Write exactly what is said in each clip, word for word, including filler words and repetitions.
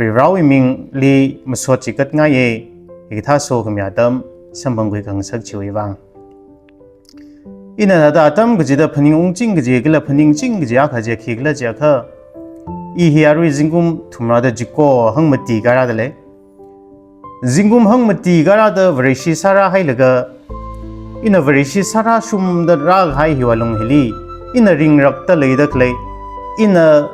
Varivarawui mingli masot chikatngaiya, hikathā sokhami atam samphangkhui khangasak chiwui vang. Ina thāda atam kachida phaning ungching kaji kala phaning ching kaji akha chi khikhala jiakha, i hi arui zingkum thumrada chiko hangmati kharāda lei. Zingkum hangmati kharāda Vareshi sārāhailaga, ina Vareshi sārāshungda rākahai hiwui alung hili, ina ringrakta leida khalei, ina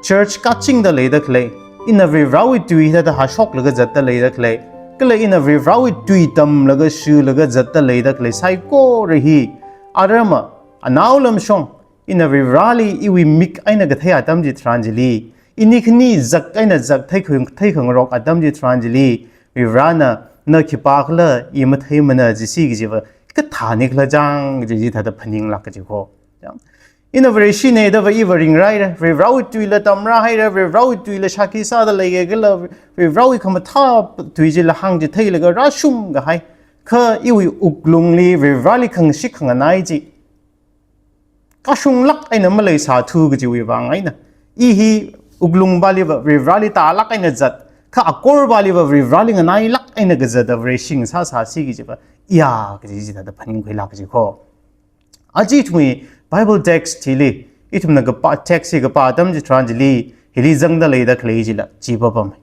church kachingda leida khalei, ina Varivarawui tui hithāda hāshoklaga zatta leida khalei, kala ina Varivarawui tui tamlaga shulaga zatta leida khalei saikora hi, arama, anaolamshong, ina Varivarali iwui mik eina kathei atam chitharan chili, ini khani zak eina zak theikhang, theikhangarok atam chitharan chili, Varivarana na khipākhala i matheimana jisi kajiva, kathāni khala chang kaji chi thāda phaninglāk kaji kho. Chang. Ina Vareshina dava iva ringrāhaira, Varivarawui tuila tamrāhaira, Varivarawui tuila shākhi sāda leiya kala, Varivarawui khamathā tui chila hāngchitheilaga rāshungkahai. Kha iwui wuklungli Varivarali khangashik khanganai chi kashunglāk eina maleisāthu kajiwui vang eina, i hi wuklungpaliva Varivarali tālāk eina zat, kha akorpaliva Varivarali nganailāk eina kazata Vareshi sāsāsi kajiva, iya kaji chi thāda phaningkhuilāk kaji kho. Aja ithumwui Bible text hili, ithumna kapā text hi kapā atam chitharan chili, hili zangda leida khalei chila chi papam.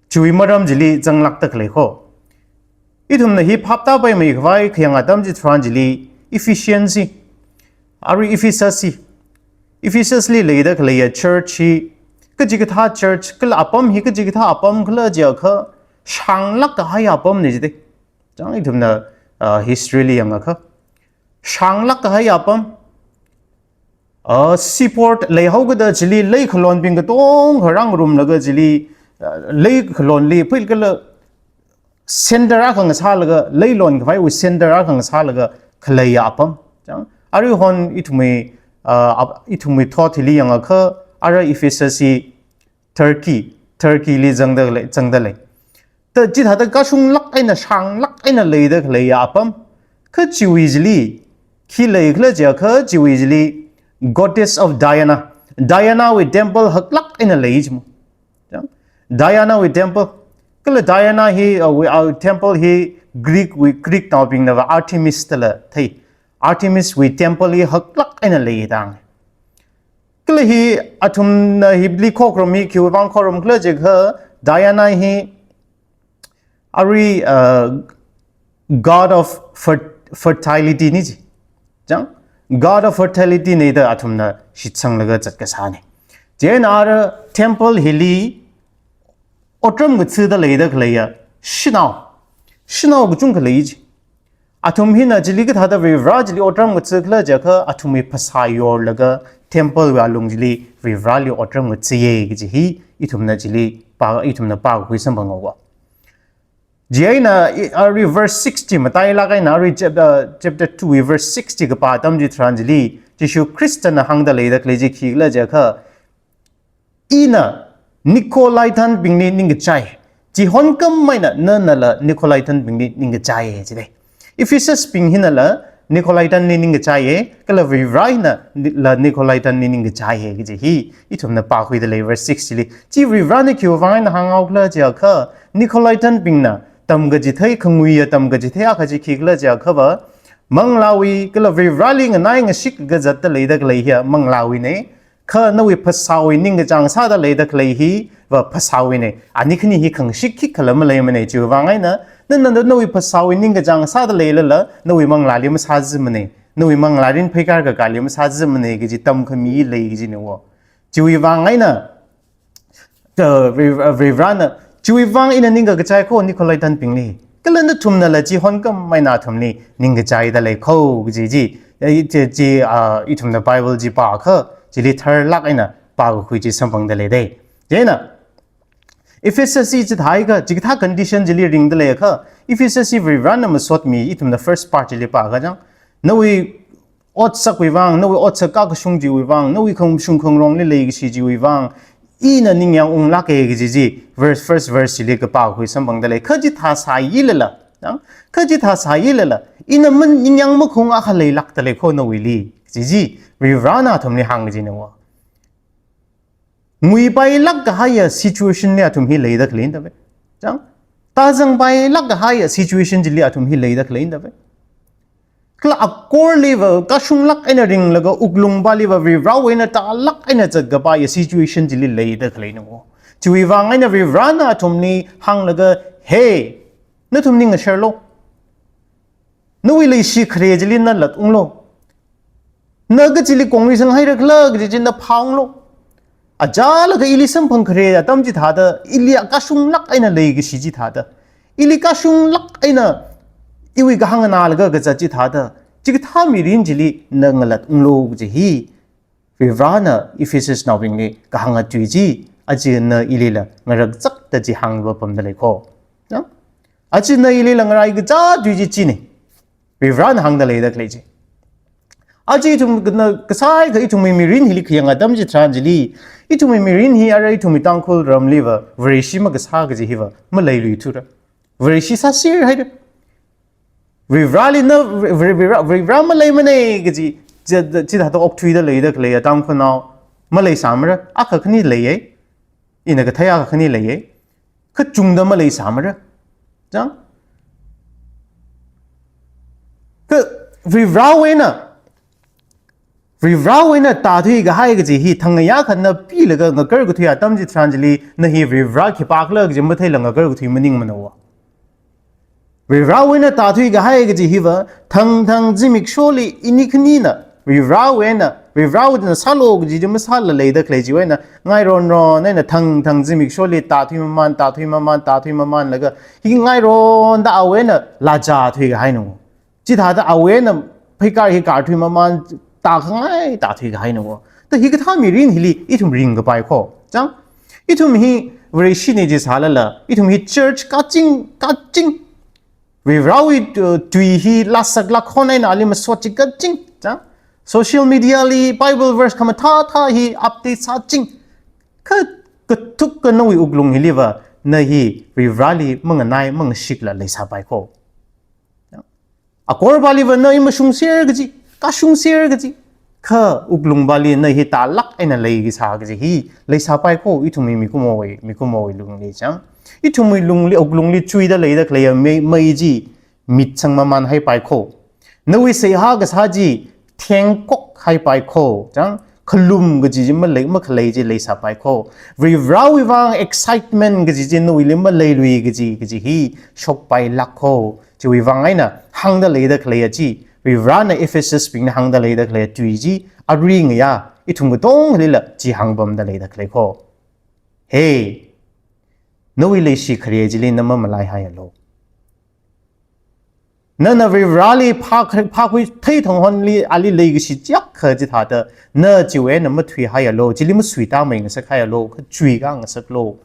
Chiwui maram chili zanglākta khalei kho. Ithumna hi phaptāpaimeikhavai khayang atam chitharan chili Ephesians hi, arui Ephesus hi, Ephesusli leida khaleiya church hi, kachikathā church, kala apam hi kachikathā apam khala jiakha, shānglāk kahai apamna jida. Chang ithumna, ah, historyli yangakha, shānglāk kahai apam, ah, seaport leihaokida chili leikhalonbing katonga rāngarumlaga chili, ah, leikhalonli phuikala center akha ngasālaga, leilon khavaiwui center akha ngasālaga khaleiya apam. Chang, aruihon ithumwui, ah, ap-, ithumwui thot hili yangakha, ara Ephesus hi Turkey, Turkeyli zangda lei, zangda lei. Ta chithāda kashunglāk eina, shānglāk eina leida khaleiya apam. Kha chiwui chili, khi leikhala jiakha chiwui chili, goddess of Diana, Dianawui temple haklāk eina lei chimo. Chang? Dianawui temple. Kala Diana hi, uh, wui, uh, temple hi Greekwui, Greeknaobingnava Artemis dala thei. Artemiswui temple hi haklāk eina leida hānga. Kala hi athumna hili khokharum hi khiwui vang khokharum khala jiakha, Diana hi arui, uh, god of fer-, fertility na ji. Chang? God of fertility na da athumna shitsanglaga zatkasāna. Chieina ara temple hili otram kathāda leida khaleiya shanao, shanao kachungkha lei ji. Athum hina chili kathāda Varivara chili otram kathā khala jiakha athumwui phasā yorlaga templewui alung chili Varivarali otram kathāya kaji hi ithumna chili pā, ithumna pākakhui samphanghaowa. Chieina i, arui verse six chi matailāk eina arui chap-, uh, chapter two wui verse six chi kapā atam chitharan chili Jishu Khristana hāngda leida khalei chi khikhala jiakha, ina Nicolaitanbingli ningkachai. Chihon khameina nanala Nicolaitanbingli ningkachaiya jida. Ephesusbing hinala Nicolaitanli ningkachaiya, kala Varivara hinala Nicolaitanli ningkachaiya kaji hi ithumna pākhuida lei verse six chili. Chi Varivarana khiwui vang eina hānghao khala jiakha, Nicolaitanbingna tamkachithei, khanguiya tamkachithei akha chi khikhala jiakhava, manglāwui kala Varivarali nganai ngashik kazatta leida khalei hiya manglāwuina, kha nawui phasāwui ningkachāng sāda leida khalei hiva phasāwuina. Ani khani hi khangashik khikhala maleimana, chiwui vang eina, nana nawui phasāwui ningkachāng sāda leilala, nawui manglāli masāzimana. Nawui manglāli pheikar kakāli masāzimana kaji tamkhami lei kajina wo. Chiwui vang eina, uh, Vari-, uh, Varivarana, chiwui vang ina ningkakachai kho Nicolaitanbingli. Kala nathumnala chihon khameina athumli ningkachaida lei kho kaji chi, eh, chi, chi, ah, ithumna Bible chi pākha, chili tharlāk eina pākakhui chi samphangda lei da. Chieina, Ephesus hi chithākha, chikathā condition chili ringda leiakha, Ephesus hi Varivarana masotmi, ithumna first part chili pākha chang, nawui otsakwui vang, nawui otsak kakashung chiwui vang, nawui khamashung khangarongli leikashi chiwui vang, ina ningyāng unglāka kaji chi, verse, first verse chili kapākhui samphangda lei. Kha chithā sāyilala, nang? Kha chithā sāyilala, ina man ningyāng makhung akha leilākda lei kho nawuili, kaji chi, Varivarana athumli hāng kajina wo. Nguipailāk kahaiya situation li athum hi leida khaleina da ve. Chang? Tāzangpailāk kahaiya situation chili athum hi leida khaleina da ve. Kala akorliva kashunglāk eina ringlaga wuklungpaliva Varivarāwui eina tālāk eina zatkapaiya situation chili leida khaleina wo. Chiwui vang eina Varivarāna athumli hānglaga, "Hey, nathumli ngasharlu. Nawui leishi khare chili na latunglu. Na kachili konglui sanghaira khala kaji chi na phāunglu. Achālakha ili samphang khare atam chithāda, ili kashunglāk eina leikashi chithāda, ili kashunglāk eina iwui kahāng nganālaga kazat chithāda, chikathā mirin chili na ngalatunglu," kaji hi Varivarāna Ephesusnaobingli kahānga tui chi, aja ina ilila ngarakchakta chi hāngvā pamda lei ko. Ya? Aja ina ilila ngarai kachā tui chi china. Varivarāna hāngda leida khalei chi. Aja ithum na kasai kha ithumwui mirin hili khayang atam chitharan chili, ithumwui mirin hi ara ithumwui Tangkhul ramliva Vareshi makasā kaji hiva maleiluithura. Vareshi sāser haira. Varivarāli na Vari-, Vari-, Varivarā, Varivarā maleimana kaji, chi, chithāda okthuida leida khaleiya Tangkhulnao maleisāmara, akha khani leiya. Ina kathei akha khani leiya. Kachungda maleisāmara. Chang? Kha Varivarāwui eina, Varivarāwui eina tāthui kahai kaji hi thangngayā kha na pilaga ngakarkathui atam chitharan chili na hi Varivarā khipākhala kaji matheila ngakarkathui maningmana wo. Varivarāwui eina tāthui kahai kaji hiva thangthang zimiksholi ini khanina Varivarāwui eina, Varivarāwui eina sālu kaji chi masāla leida khalei chiwui eina ngaironron eina thangthang zimiksholi tāthui maman, tāthui maman, tāthui mamanlaga hi ngaironda awui eina lajā thuikahaina wo. Chithāda awui eina pheikar hi karthui maman tākhangai tāthuikahaina wo. Ta hikathā mirin hili ithum ringkapai ko. Chang? Ithum hi Vareshina chi sālala, ithum hi church kaching, kaching. Varivarāwui, uh, tui hi lāsak lākhon eina ali masot chi kaching. Chang? Social media li Bible verse khamathāthā hi update sāching. Kha kathuk ka nawui wuklung hiliva, na hi Varivarāli manganai, mangashikla leisāpai ko. Akorpaliva na hi mashungser kaji, kashungser kaji. Kha wuklungpali na hi tālāk eina leikasā kaji hi leisāpai ko, ithumwui mikumowui, mikumowui lungli chang. Ithumwui lungli, wuklungli chuida leida khaleiya mei, mei chi mitsang maman haipai ko. Nawui seihā kasā chi thengkok haipai ko, chang. Khalum kaji chi malei, makhalei chi leisāpai ko. Varivarāwui vang excitement kaji chi nawuili maleilui kaji, kaji hi shokpailāk ko. Chiwui vang eina hāngda leida khaleiya chi, Varivarāna Ephesusbingna hāngda leida khaleiya tui chi, arui ngayā ithum katongalila chi hāngpamda leida khalei ko. Hey, nawui leishi khare chili na mamalaihaialu. Nana Varivarāli phā, phākhui thei thonghonli ali leikashi chiyākha chithāda, na chiwui eina mathuihaialu, chili masuitāmei ngasakhaialu, kha chuikā ngasaklu.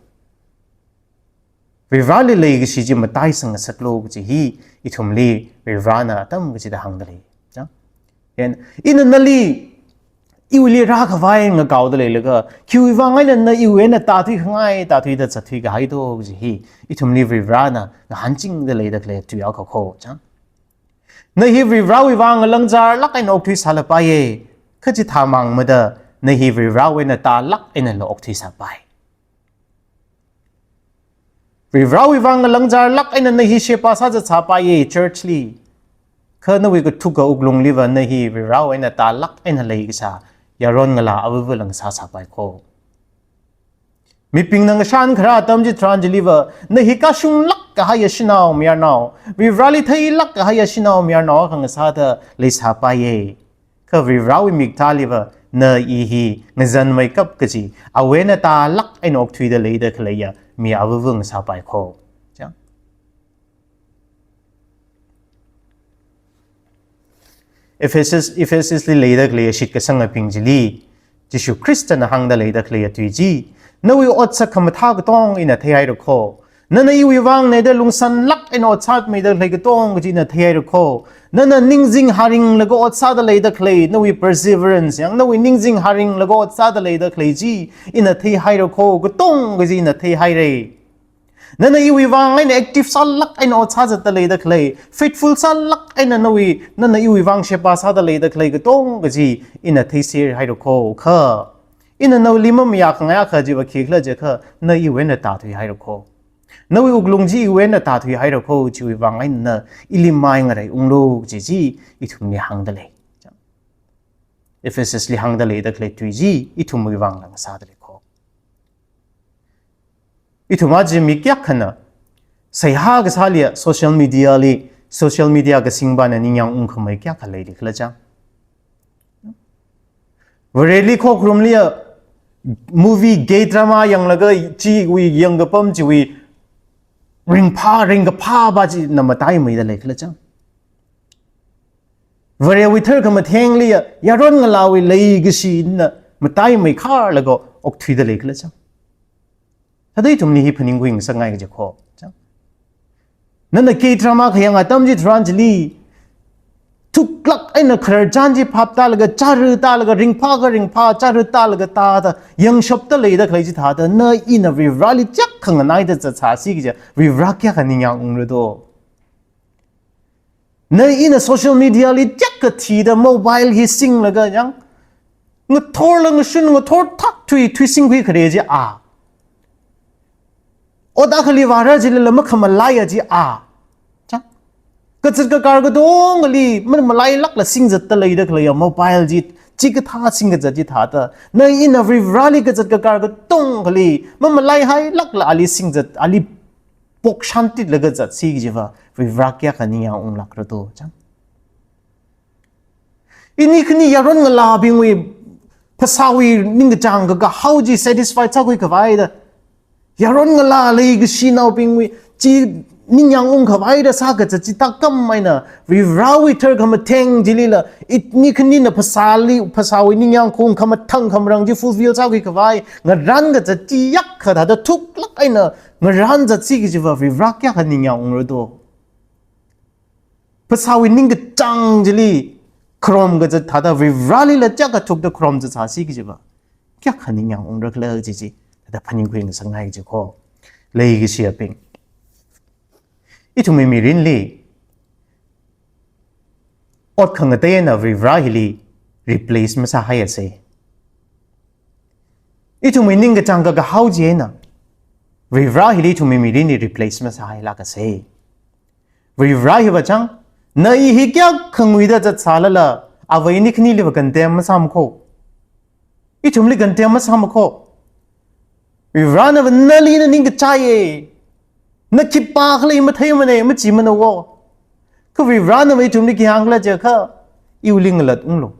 Varivarāli leikashi chi mataisang ngasaklu kaji hi ithumli Varivarāna atam kachida hāngda lei. Ya? Hen, ina nali, iwuili rākhavai ngakaoda leilaga, khiwui vang eina na iwui eina tāthuikhangai, tāthuida zatthuikahai do kaji hi ithumli Varivarāna ngahānchingda leida khalei tui akha ko, chang. Na hi Varivarāwui vang ngalāngzarlāk eina okthuisālapaiya, kha chithāmang mada, na hi Varivarāwui eina tālāk einala okthuisāpai. Varivarāwui vang ngalāngzarlāk eina na hi sheba sāzatsāpaiya church li. Kha nawui kathuka wuklungliva na hi Varivarāwui eina tālāk eina leikasā yaron ngalā avāvāla ngasāsāpai ko. Mibingna ngashan kharā atam chitharan chiliva, na hi kashunglāk kahaiya shanao mayarnao, Varivarāli theilāk kahaiya shanao mayarnao akha ngasāda leisāpaiya. Kha Varivarāwui miktāliva, na i hi ngazanmeikap kaji, awui eina tālāk eina okthuida leida khaleiya mi avāvā ngasāpai ko. Chang? Ephesus, Ephesusli leida khaleiya shitkasangabing chili, Jishu Khristana hāngda leida khaleiya tui chi, nawui otsak khamathā katong ina theihaira ko. Nana iwui vangna da lungsanlāk eina ot sāmeida khalei katong kaji ina theihaira ko. Nana ningzing haringlaga ot sāda leida khalei, nawui perseverance, yang nawui ningzing haringlaga ot sāda leida khalei chi ina theihaira ko, katong kaji ina theihaira. Nana iwui vang eina active sālāk eina ot sāzatda leida khalei, faithful sālāk eina nawui, nana iwui vang sheba sāda leida khalei katong kaji ina theiserhaira ko, kha Ina nawuili mamayā khangai akha chiva khikhala jiakha, na iwui eina tāthuihaira kho. Nawui wuklung chi iwui eina tāthuihaira kho, chiwui vang eina ili mai ngareiunglu kaji chi ithumli hāngda lei. Ephesus li hāngda leida khalei tui chi ithumwui vang lang sāda lei kho. Ithum aja mi kayākhana seihā kasāli social media li, social media kasingvana ningyāng ungkhamei kayākha leili khala chang. Vareli khokharumli movie, gay drama yanglaga chiwui yangkapam chiwui ringphā, ringkaphā va china mataimeida lei khala chang. Varewui tharkhamathengli yaron ngalāwui leikashina mataimei kharlaga okthuida lei khala chang. Thāda ithumli hi phaningkhui ngasakngai kaji kho. Chang. Nana gay drama khayang atam chitharan chili thuklāk eina khararchan chi phap tālaga, chara tālaga, ringphā kha ringphā, chara tālaga tāda, yangshapda leida khalei chithāda, na ina Varivarali chiyākha nganaida zatsāsi kaja, Varivara kayākha ningyāng ungra do. Na ina social media li chiyākha thida mobile hi singlaga yang, ngathorla ngashun, ngathor thak thui, thui singkhui khare chi a. Ot akhali vāra chilila makhamalaiya chi a. Chang. Kazat kakar katongali, man malailākla singzatda leida khaleiya mobile chi, chikathā singkazat chithāda. Na ina Varivarali kazat kakar katongali, mamalaihailākla ali singzat, ali pokshantitlaga zatsi kajiva, Varivara kayākha ningyāng unglākra do, chang. Ini khani yaron ngalābingwui, phasāwui ningkachāng kakahao chi satisfy sākhui khavaida, yaron ngalā leikashinaobingwui chi ningyāng ung khavaida sākazat chi tākam eina, Varivarawui tharkhamatheng chilila, ini khanina phasāli, phasāwui ningyāng khaung khamathang khamarang chi fulfill sākhui khavai, ngarān kazat chi yākha thāda thuklāk eina ngarān zatsi kajiva, Varivara kayākha ningyāng ungra do. Phasāwui ningkachāng chili kharom kazat thāda Varivaralila chiyākha thukda kharom zatsāsi kajiva, kayākha ningyāng ungra khala kaji chi, thāda phaningkhui ngasakngai kaji kho. Leikashiyabing, ithumwui mirinli ot khangateina Varivara hili replace masāhaiasei. Ithumwui ningkachāng kakahao chieina Varivara hili ithumwui mirinli replace masāhailākasei. Varivara hiva chang, na i hi kayākha nguida zatsālala, ava ini khaniliva condemn masāma kho. Ithumli condemn masāma kho. Varivarana va nali na ningkachāiye, na khipākhala i matheimane, machimana wo. Kha Varivarana va ithumli khi hāngkhala jiakha, iwuili ngalatunglu.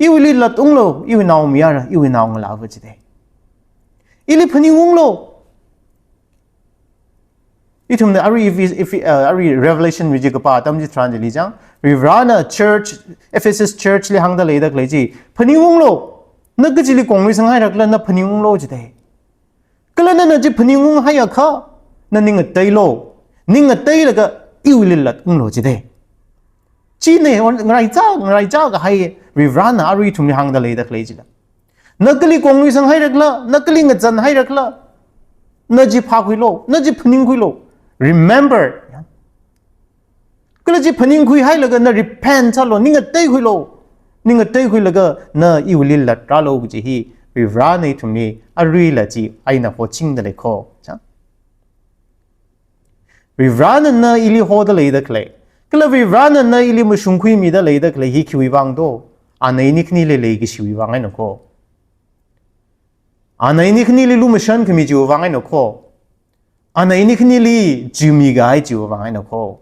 Iwuili latunglu, iwui naomayara, iwui naongalāva jidei. Ili phaningunglu. Ithumna arui Ephes-, Ephe-, uh, arui Revelation wui chi kapā atam chitharan chili chang, Varivarana church, Ephesus church li hāngda leida khalei chi, phaningunglu, na kachili kongluisanghaira khala na phaningunglu jidei. Kala nana chi phaningunghaiakha, na ning ngateilu, ning ngateilaga iwuili latunglu jidei. China ngaraichā, ngaraichā kahai Varivarana arui ithumli hāngda leida khalei chila. Na kali kongluisanghaira khala, na kali ngazanhaira khala, na chi phākhuilu, na chi phaningkhuilu. Remember. Kala chi phaningkhuihailaga na repent sālu, ning ngateikhuilu. Ning ngateikhuilaga na iwuili latrālu kaji hi Varivarana ithumli aruila chieina hochingda lei kho. Chang. Varivarana na ili hoda leida khalei, kala Varivarana na ili mashungkhuimida leida khalei hi khiwui vang do? Ana ini khanili leikashiwui vang eina kho. Ana ini khanili lumashan khami chiwui vang eina kho. Ana ini khanili chimi kahai chiwui vang eina kho.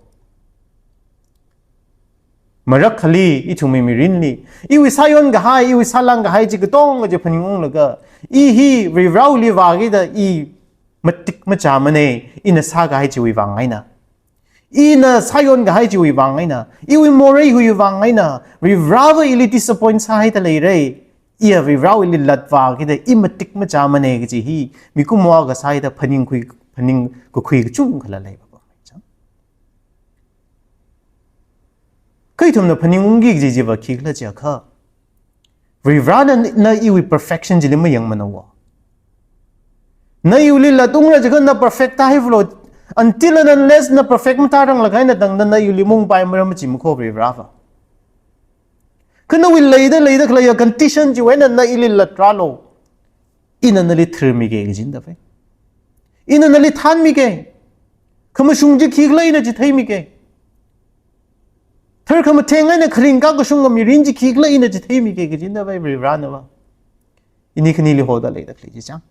Marak akhali ithumwui mirinli, iwui sāyon kahai, iwui sālang kahai chi katonga chi phaningunglaga, i hi Varivarawuili vākida i matik machāmane, ina sākahai chiwui vang eina, ina sāyon kahai chiwui vang eina, iwui moreiwui vang eina, Varivarava ili disappoint sāhaida leirei. Iya Varivarawuili latvākida i matik machāmane kaji hi mikumo akha sāhaida phaningkhui, phaningkakhui kachungkhala leiva. Kha ithumna phaningungki kaji chiva khikhala jiakha, Varivarana na iwui perfection chili mayangmana wo. Na iwuili latungra jiakha na perfect tāhaivalo. Until and unless na perfect matāranglakha eina tangda na iwuili mungpaimara machima kho Varivarava. Kha nawui leida leida khaleiya condition chiwui eina na ili latrālu. Ina nali tharmike kajina da pai. Ina nali thanmike. Khamashung chi khikhala ina chitheimike. Tharkhamatheng eina kharing kakashung kamirin chi khikhala ina chitheimike kajina da pai Varivarana va. Ini khanili hoda leida khalei chi chang.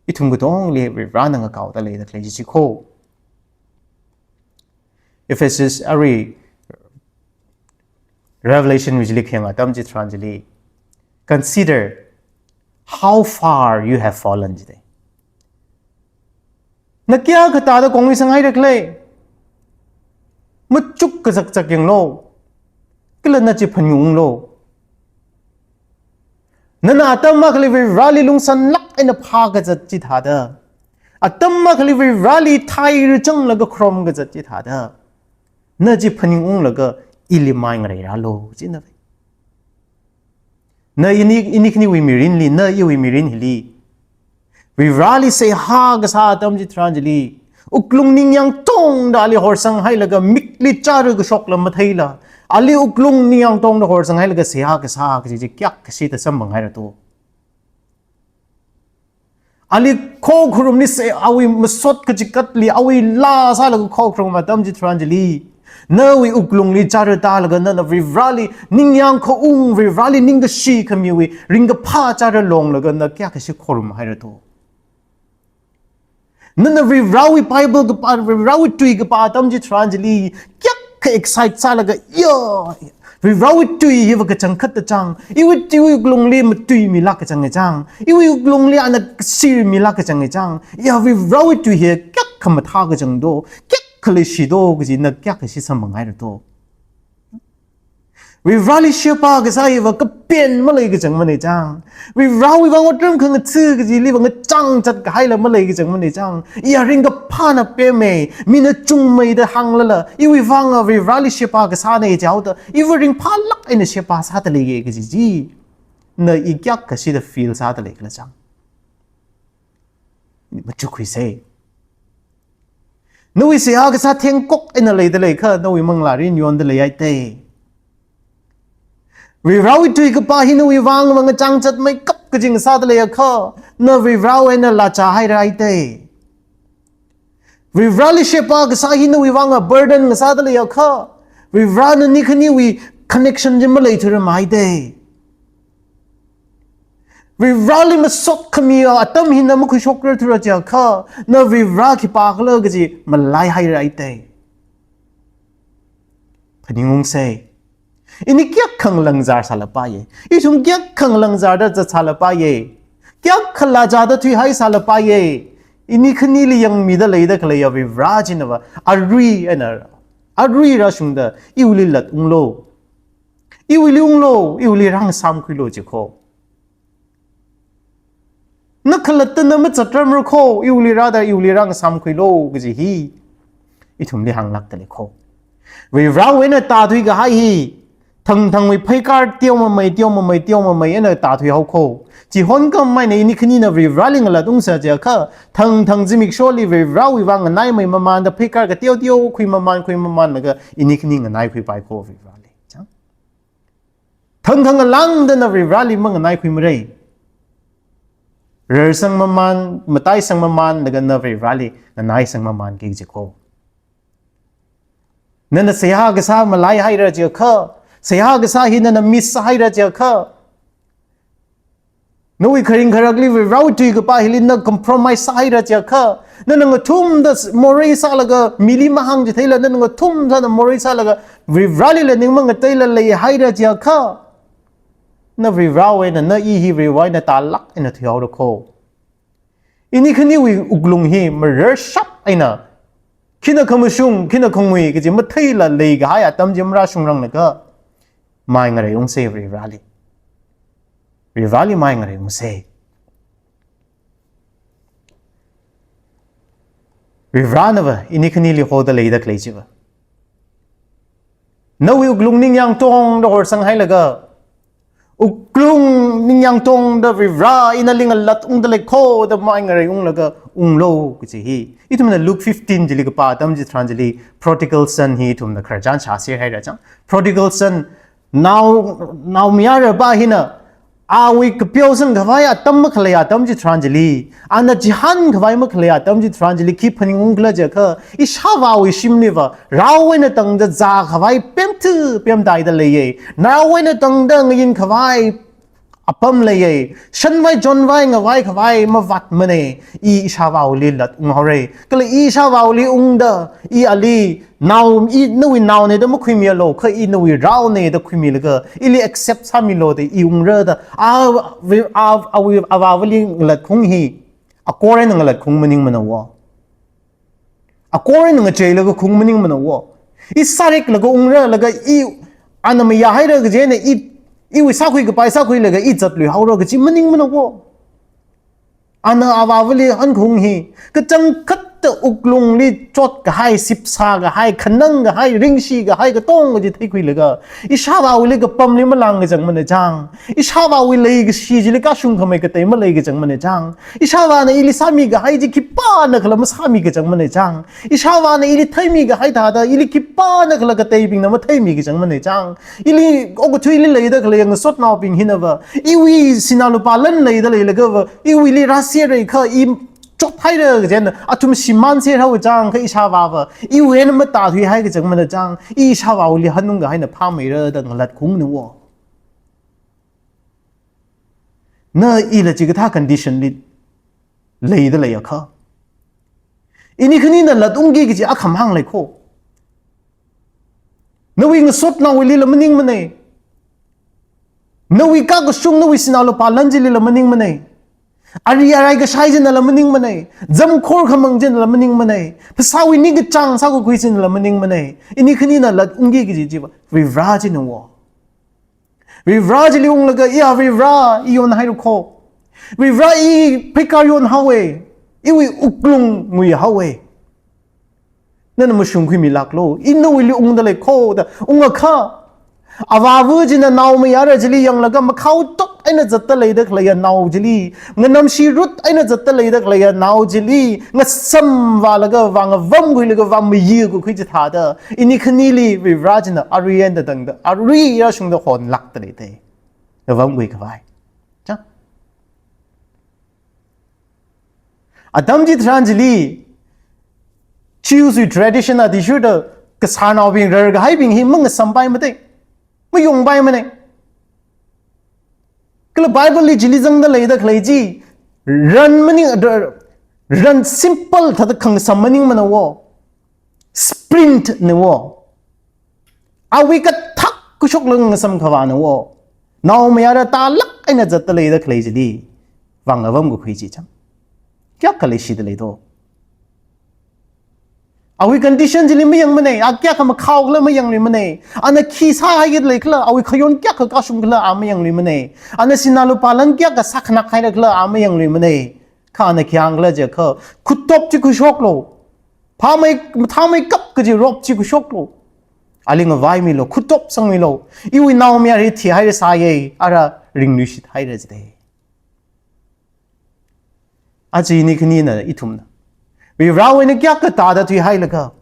Ithum katongli Varivarana ngakaoda leida khalei chi chi kho. Ephesus arui Revelation wui chili khayang atam chitharan chili, "Consider how far you have fallen," jide. Na kayākha tāda kongmisang haira khala. Machuk kazakzak yanglu. Kala na chi phaningunglu. Nana atam akhali Varivarali lungsanlāk eina phākazat chithāda, atam akhali Varivarali thairachanglaga khorumkazat chithāda, na chi phaningunglaga ili mai ngareirālu, jina. Na ini, ini khaniwui mirinli, na iwui mirin hili Varivarali seihā kasā atam chitharan chili, wuklung ningyāng tongda ali horsang hailaga mikli chara kashokla matheila, ali wuklung ningyāng tongda horsang hailaga seihā kasā kaji chi kayākha shida samphang haira to. Ali khokharumli se, awui masot kachikatli, awui laa sālaga khokharum atam chitharan chili, nawui wuklungli chara tālaga nana Varivarali ningyāng khaung, Varivarali ningkashi khamiwui ringkaphā chara longlaga na kayākha shi khorum haira to. Nana Varivarawui Bible kapā, Varivarawui tui kapā atam chitharan chili, kayākha excite sālaga, ya, Varivarawui tui hiva kachangkhat da chang, iwui tui wuklungli matuimilāk kachang e chang, iwui wuklungli ana kashirmilāk kachang e chang, ya, Varivarawui tui hi kayākha mathā kachang do, kayākha leishi do, kaji na kayākha shi samphang haira to. Varivarali sheba kasā hiva kapen malei kachang mana chang. Varivarawui vang otram khangatha kajili va ngachang chat kahaila malei kachang mana chang. Iya ringkaphāna pemei, mina chungmeida hānglala, iwui vang a Varivarali sheba kasāna jihaoda, iva ringphālāk eina sheba sāda leiye kaji chi, na i kayākha shida feel sāda lei khala chang. Machukkhuisa. Nawui seihā kasā thengkok eina leida leiakha, nawui manglārin yonda leihaite. Varivarawui tui kapā hi nawui vang va ngachang chatmeikap kaji ngasāda leiakha, na Varivarawui eina lāchā haira haite. Varivarali sheba kasā hi nawui vang a burden ngasāda leiakha, Varivarana ini khaniwui connection chi maleithura mahaite. Varivarali masot khami atam hina makhuishokrar thura jiakha, na Varivara khipākhala kaji malai haira haite. Phaningungsa. Ini kayākha ngalangzar sālapaiye. Ithum kayākha ngalangzarda zatsālapaiye. Kayākha lāchāda thuihai sālapaiye. Ini khanili yangmida leida khaleiya Varivara china va arui eina, arui rāshungda iwuili latunglu. Iwuili unglu, iwuili rāngasāmkhuilu ji kho. Na khalatta na mazatrarmara kho, iwuili rāda iwuili rāngasāmkhuilu kaji hi ithumli hānglākda lei kho. Varivarawui eina tāthui kahai hi, thangthangwui pheikar teomamei, teomamei, teomamei eina tāthui hao kho. Chihon kamaina ini khanina Varivarali ngalatungsa jiakha, thangthang zimiksholi Varivarawui vang nganaimei mamanda pheikar kateoteo khuimaman, khuimamanlaga ini khani nganaikhuipai kho Varivarali. Chang? Thangthang alangda na Varivarali manganaikhuimara. Rarsang maman, mataisang mamanlaga na Varivarali nganaisang mamanki ji kho. Nana seihā kasā malai haira jiakha, seihā kasā hi nana miss haira jiakha, nawui kharing kharakli Varivarawui tui kapā hili na compromise sāhaira jiakha, nana ngathumda s-, morei sālaga, mili mahāngchitheila, nana ngathum sāda morei sālaga, Varivaralila ning mangateila leihaira jiakha, na Varivarawui eina, na i hi Varivarawui eina tālāk eina thuihaora kho. Ini khaniwui wuklung hi mararshap eina, khina khamashung, khina khangui kaji matheila leikahai atam chi marāshungranglakha, mai ngareiungsa Varivarali. Varivarali mai ngareiungsa. Varivarana va ini khanili hoda leida khalei chi va, nawui wuklung ningyāng tongda horsang hailaga, wuklung ningyāng tongda Varivara ina lingalatung da lei kho da mai ngareiunglaga unglu kaji hi. Ithumna Luke fifteen chili kapā atam chitharan chili prodigal son hi ithumna khararchan shāser haira chang. Prodigal son, nao, naomayara pā hina Awui kapeo sangkhavai atam makhalei atam chitharan chili, ana chihānkhavai makhalei atam chitharan chili, khi phaningungkhala jiakha, ishāvāwui shimliva, rao eina tangda zākhavai pemthu pemtaida leiya. Rao eina tangda ngayinkhavai apam leiya. Shanvai chonvai ngavaikhavai mavātmana. I ishāvāwuili latunghaora. Kala i ishāvāwuili ungda, i ali nao, i nawui naona da makhuimialu, kha i nawui raona da khuimilaga, ili accept sāmilu da i ungra da, a, a, a, awui avāvali ngalatkhung hi, akor eina ngalatkhung maningmana wo. Akor eina ngacheilaga khung maningmana wo. I sāriklaga ungra laga i, ana mayāhaira kaji eina i, iwui sākhui kapai sākhuilaga i zatluihaora kaji maningmana wo. Ana avāvali hankhung hi, kachangkhatta wuklungli chotkahai, sipsākahai, khanangkahai, ringshikahai, katonga chi theikhuilaga, ishāvāwuili kapamli malāng kachangmana chang. Ishāvāwui leikashi chili kashung khamei katei malei kachangmana chang. Ishāvāna ili sāmikahai chi khipānakhala masāmi kachangmana chang. Ishāvāna ili theimikahai thāda, ili khipānakhala kateibingna matheimi kachangmana chang. Ili okathuili leida khalei ngasotnaobing hinava, iwui sinā lupā lan leida leilagava, iwuili rāserra kha i chothaira kaji eina, athum shimānserhaowa chang kha ishāvāva, iwui eina matāthuihai kachangmana chang, i ishāvāwuili hanungkahaina phāmeira da ngalatkhungna wo. Na ila chikathā condition li leida leiakha, ini khanina latungki kaji akhamang lei kho. Nawui ngasotnaowuilila maningmana. Nawui kakashung, nawui sinā lupā lan chilila maningmana. Ari arai kashai chinala maningmana. Zamkhor khamang chinala maningmana. Phasāwui ningkachāng sākakhui chinala maningmana. Ini khanina latungki kaji chiva, Varivara china wo. Varivara chili unglaga, iya Varivara, i yonhaira kho. Varivara, i pheikar yonhaowa. Iwui wuklung nguihaowa. Nana mashungkhuimilāklu. I nawuili ungda lei kho da ungakha, avāva china naomayara chili yanglaga makhao tot eina zatta leida khaleiya nao chili, nganamshirut eina zatta leida khaleiya nao chili, ngasamvālaga vāngavamkhuilaga vāmayakakhui chithāda, ini khanili Varivara china arui eina tangda, arui rāshungda honlākda leida. Ngavamkhuikhavai. Chang. Atam chitharan chili, Jews wui tradition athishurda kasarnaobing rarkahaibing hi mangasampaimatei. Mayongpaimana. Kala Bible li chili zangda leida khalei chi, run maning, run simple thāda khangasam maningmana wo. Sprint na wo. Awui kathak kashok lang ngasam khavāna wo. Naomayara tālāk eina zatta leida khalei chili vāngavamkakhui chi chang. Kayākha leishida lei do. Awui condition chili mayangmana, a kayākha makhaokhala mayangluimana. Ana khi sāhaikida leikhala, awui khayon kayākha kashungkhala a mayangluimana. Ana sinā lupā lan kayākha sākhanakhaira khala a mayangluimana. Kha ana khi hāngkhala jiakha, khuitop chi khuishoklu. Phāmei, mathāmeikap kaji rop chi khuishoklu. Ali ngavaimilu, khuitop sangmilu. Iwui naomayara thihaira sāya, ara ringluishithaira jida. Aja ini khanina ithumna Varivarawui eina kayākha tāda thuihailaga,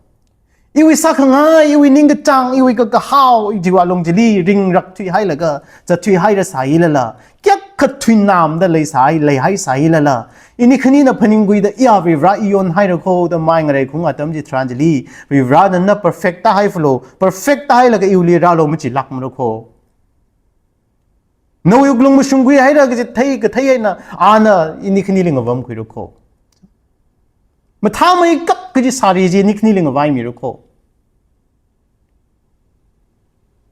iwui sākhangai, iwui ningkachāng, iwui kakahao, iwui alung chili ringrak thuihailaga, zatthuihaira sāilala, kayākha thuinamda leisai, leihaisāilala, ini khanina phaningkhuida, iya Varivara i yonhaira kho da mai ngareikhung atam chitharan chili, Varivarana na perfect tāhaifalu, perfect tāhailaga iwuili rālu machilākmara kho. Nawui wuklung mashungkhuihaira kaji thei, kathei eina, ana ini khanili ngavamkhuira kho. Mathāmeikap kaji sari chi ini khanili ngavaimira kho.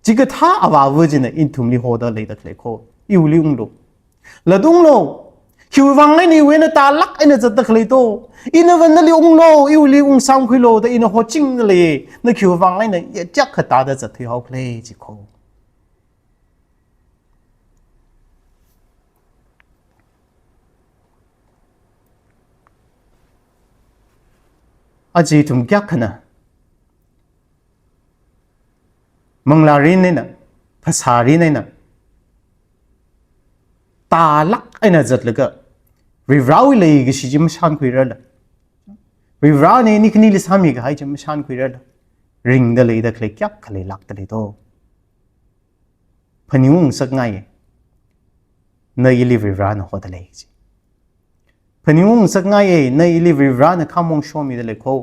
Chikathā avāva china ithumli hoda leida khalei kho. Iwuili unglu. Latunglu. Khiwui vang eina iwui eina tālāk eina zatta khalei do. Inava nali unglu, iwuili ungsamkhuilu da ina hochingda lei. Na khiwui vang eina ya kayākha tāda zatthuihao khala chi kho. Aja ithum kayākhana manglārin eina, phasārin eina, tālāk eina zatlaga, Varivarawui leikashi chi mashānkhuirarla, Varivarana ini khanili sāmikahai chi mashānkhuirarla, ringda leida khalei kayākha leilākda lei do. Phaningung ngasakngai. Na ili Varivarana hoda lei kaji. Phaningung ngasakngaiya, na ili Varivarana khamong shomida lei kho.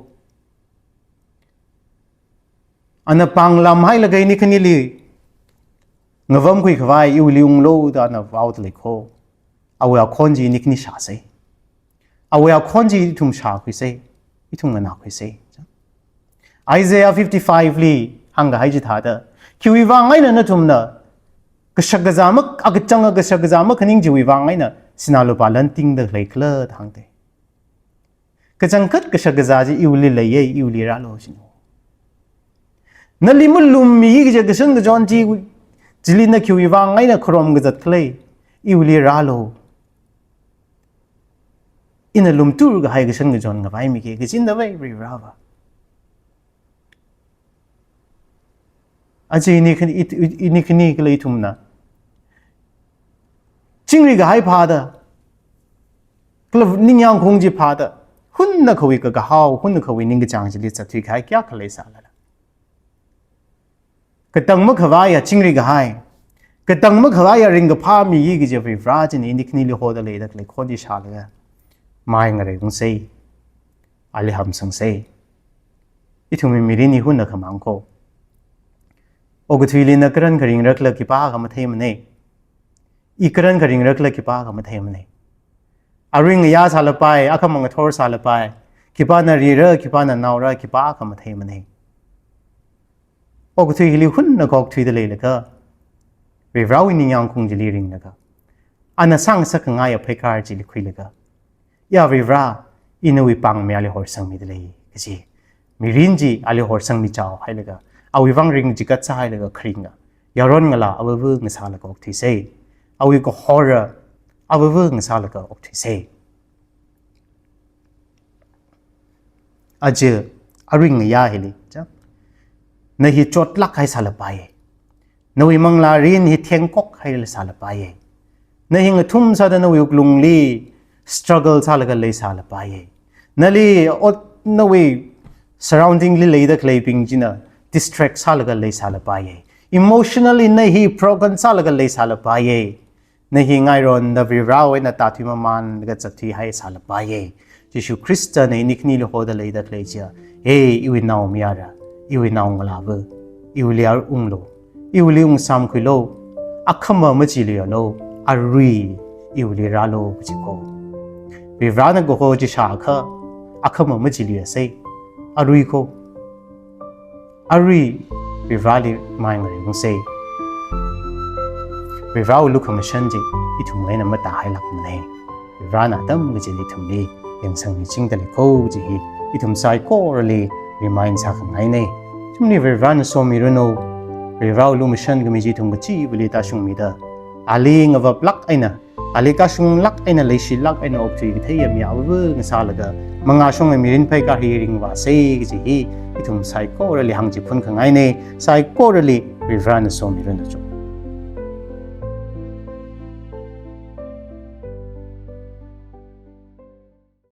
Ana pānglam hailaga ini khanili ngavamkhui khavai iwuili unglu da ana vaoda lei kho. Awui akhon chi ini khani shāsei. Awui akhon chi ithum shākhuisei. Ithum nganākhuisei. Isaiah fifty-five li hāngkahai chithāda, khiwui vang eina nathumna kashakazā mak-, akachanga kashakazā makhaning chiwui vang eina sinā lupā lantingda leikhala da hāngdei. Kachangkhat kashakazā chi iwuili leiya, iwuili rālu jina. Nali malummi kaja kashan kachon chi, chili na khiwui vang eina kharom kazat khalei, iwuili rālu. Ina lumtur kahai kashan kachon ngavaimiki, kajina vai Varivarava. Aja ini khani, it-, it-, ini khani kala ithumna chingri kahai phāda, kala ningyāng khaung chi phāda, hunnakhawui kakahao, hunnakhawui ningkachāng chili zatthui kahai kayākha leisālala, katang makhavaiya chingri kahai, katang makhavaiya ringkaphā miya kaji Varivara china ini khanili hoda leida khalei khon chi shālaga mai ngareiungsei. Ali hamsangsei. Ithumwui mirin hi hunnakhamang kho. Okathuili na karan kharingra khala khipākha matheimanei. I karan kharingra khala khipākha matheimanei. Arui ngayā sālapai, akhamang athor sālapai, khipāna rira, khipāna naora, khipākha matheimanei. Okathui hili hunna kok thuida leilaga, Varivarawui ningyāng khaung chili ringlaga, ana sāngasak khangai apheikar chili khuilaga, ya Varivara, ina nawui pāngmi ali horsangmida lei kaji mirin chi ali horsangmi chao hailaga, awui vang ring chigat sāhailaga kharinga yaron ngalā avava ngasālaga okthuisei. Awui kahora avava ngasālaga okthuisei. Aja, arui ngayā hili, cha, na hi chotlāk haisālapaiye. Nawui manglārin hi thengkok haisālapaiye. Na hi ngathum sāda nawui wuklungli struggle sālaga leisālapaiye. Nali ot, nawui surrounding li leida khaleibing china distract sālaga leisālapaiye. Emotionally na hi broken sālaga leisālapaiye. Na hi ngaironda Varivarawui eina tāthui mamānlaga zatthui haisālapaiye. Jishu Khristana ini khanili hoda leida khalei chiya, he, iwui naomayara, iwui naongalāva, iwuili ar unglu, iwuili ungsāmkhuilu, akhama machiluialu, arui iwuili rālu kaji kho. Varivarana kaho chi shākha, akhama machiluiasei, arui kho. Arui Varivarali mai ngareiungsei. Varivarawui lukhamashan chi ithumwui eina matāhailākmanei. Varivarana atam kachili ithumli yangsangmichingda lei kho kaji hi ithum saikorali remind sākhangainei. Ithumli Varivarana somiranu. Varivarawui lukhamashan khami chi ithum kachivali tāshungmida, ali ngavaplāk eina, ali kashunglāk eina, leishilāk eina okthui katheiya mi avava ngasālaga, mangāshunga mirin pheikar hi ringvāsei kaji hi ithum saikorali hāngchiphunkhangainei. Saikorali Varivarana somiranu cho.